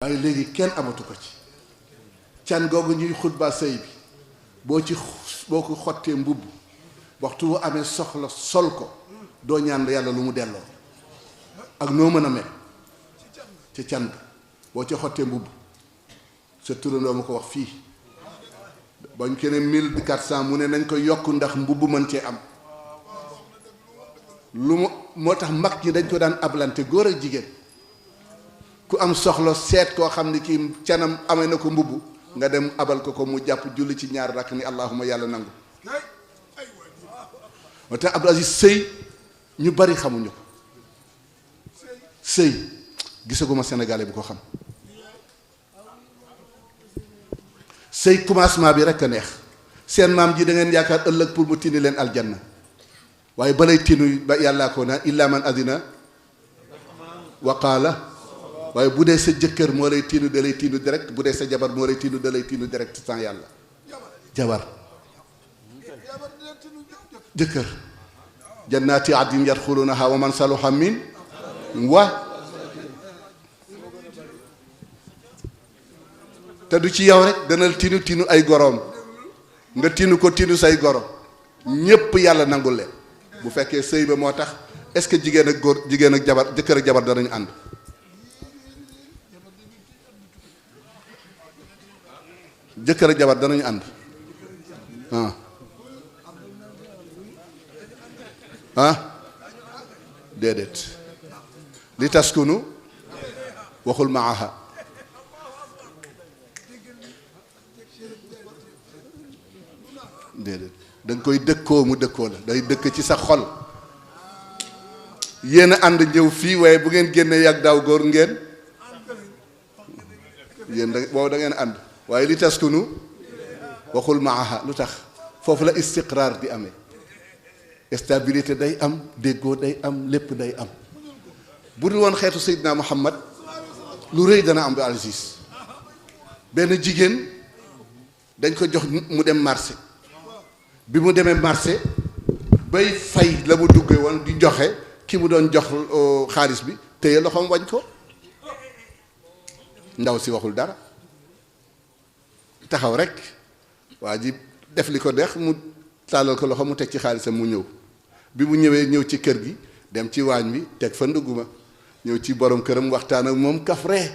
waaye léegi kenn amatu ko ci can googu ñuy xutba sëy bi boo ko xottee mbubb waxtu wu amee soxla sol ko doo ñaan yàlla lu mu delloo ak noo mën a mel ci can ga boo ci xottee mbubb sa turandoo ma ko wax fii bañ ko ne 1400 mu ne nañ ko yokk ndax mbubb mën cee am lu mu moo tax mag ñi dañ ko daan ablante góor ak jigéen ku am soxla seet koo xam ne kii canam amee na ko mbubb nga dem abal ko mu jàpp julli ci ñaar rakk ni allahuma yàlla nangu moo tax Abdou Aziz sëy ñu bari xamuñu ko sëy gisaguma sénégalais bu ko xam sëy commencement bi rek a neex seen maam ji da ngeen yaakaar ëllëg pour mu tini leen aljanna waaye balay tinu ba yàllaa ko naan illa man adina wa qaala waaye bu dee sa jëkkër moo lay tiinu da lay tiinu direct bu dee sa jabar moo lay tiinu da lay tiinu direct sans yàlla jabar jëkkër jannaati adin yadxulunaha wa man saluha min wa te du ci yow rek danal tinu ay goroom nga tinu ko tinu say goro ñépp yàlla nangul leen bu fekkee sëy ba moo tax est-ce que jigéen ak góor jigéen ak jabar jëkkër ak jabar danañu ànd jëkkër ak jabar danañu ànd déedéet li taskunu waxul maaha déedéet da nga koy dëkkoo mu dëkkoo la day dëkk ci sa xol yéen a ànd ñëw fii waaye bu ngeen génnee yàgg daaw góor ngeen yéen da boobu da ngeen ànd waaye li taskunu waxul maaha lu tax foofu la istiqraar di amee stabilité day am déggoo day am lépp day am bu dul woon xeetu Seydina Muhammad lu rëy dana am ba Aziz benn jigéen dañ ko jox mu dem marché bi mu demee marché bay fay la mu duggee woon di joxe ki mu doon jox xaalis bi téye loxoom wañ ko ndaw si waxul dara taxaw rek waa ji def li ko deex mu tàllal ko loxo mu teg ci xaalisam mu ñëw bi mu ñëwee ñëw ci kër gi dem ci waañ bi teg fa nduguma ñëw ci borom këram waxtaan ak moom kaf ree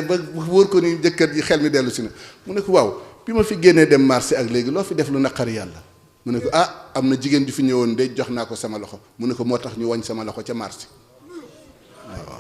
ba wóor ko ni jëkkër ji xel mi dellu si na mu ne ko waaw bi ma fi génnee dem marché ak léegi loo fi def lu naqari yàlla mu ne ko am na jigéen ju fi ñëwoon de jox naa ko sama loxo mu ne ko moo tax ñu wañ sama loxo ca marché waaw